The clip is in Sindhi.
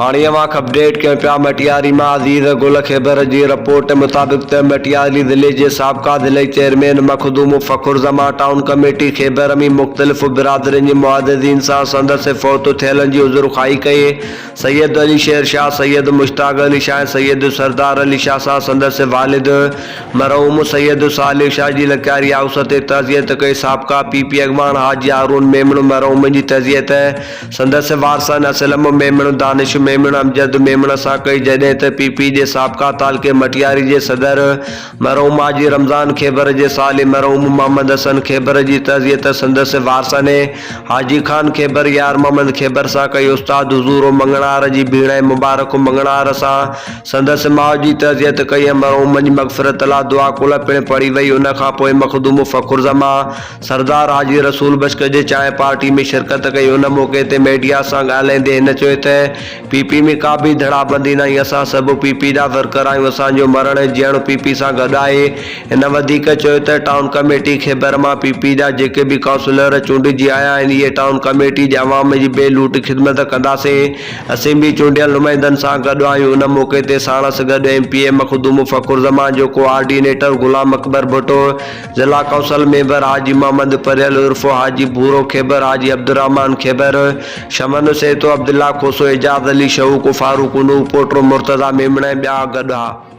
هاڻي اوهان کي اپڊيٽ ڪيون پيا مٽياري مان عزيز گل خيبر جي رپورٽ مطابق ته مٽياري ضلعي جي سابقه ضلعي chairman Makhdoom Fakhar Zaman town committee Khyber ۾ مختلف برادرين جي معززين سان سندس فوت ٿيلن جي عذرخواهي ڪئي سيد علي شير شاهه سيد مشتاق علي شاهه ۽ سيد سردار علي شاهه سان سندس والد مرحوم سيد صالح شاهه جي لڪياري هائوس تي تعزيت ڪئي سابقه پي پي اڳواڻ حاجي هارون ميمڻ مرحوم جي تعزيت سندس وارثن اسلم ميمڻ، دانش ميمڻ، امجد ميمڻ سان ڪئي جڏهن ته پي پي جي سابقه تعلقي مٽياري جي صدر مرحوم حاجي رمضان کيبر جي سالي مرحوم محمد حسن کيبر جي تعزيت سندس وارثن حاجي خان کيبر، يار محمد کيبر سان ڪئي استاد حضورو مڱڻهار جي ڀيڻ ۽ مبارڪ مڱڻهار سان سندس ماء جي تعزيت ڪئي ۽ مرحوم جي مغفرت لا دعا قل پڻ پڙهي وئي ان کان پوء مخدوم فخر زمان سردار حاجي رسول بخش جي چانهه پارٽي ۾ شرڪت ڪئي ان موقعي تي ميڊيا سان ڳالهائيندي هن چيو ته پي پي ۾ ڪا به ڌڙابندي ناهي اسان سڀ پي پي جا ورڪر آهيون اسان جو مرڻ ۽ جيئڻ پي پي سان گڏ آهي هن وڌيڪ چيو ته ٽائون ڪميٽي خيبر مان پي پي جا جيڪي به ڪائونسلر چونڊجي آيا آهن اهي ٽائون ڪميٽي جي عوام جي بي لوٽ خدمت ڪنداسين اسين به چونڊيل نمائندن سان گڏ آهيون ان موقعي تي ساڻس گڏ M P A Makhdoom Fakhar Zaman جو ڪوآرڊينيٽر غلام اڪبر ڀٽو ضلع ڪائونسل ميمبر حاجي محمد پريل عرف حاجي ڀورو کيبر، حاجي عبدالرحمان کيبر، شمن سهتو، عبدالله کوسو، اعجاز علي شهوڪ، فاروق نوح پوٽو، مرتضيٰ ميمڻ ۽ ٻيا گڏ ها.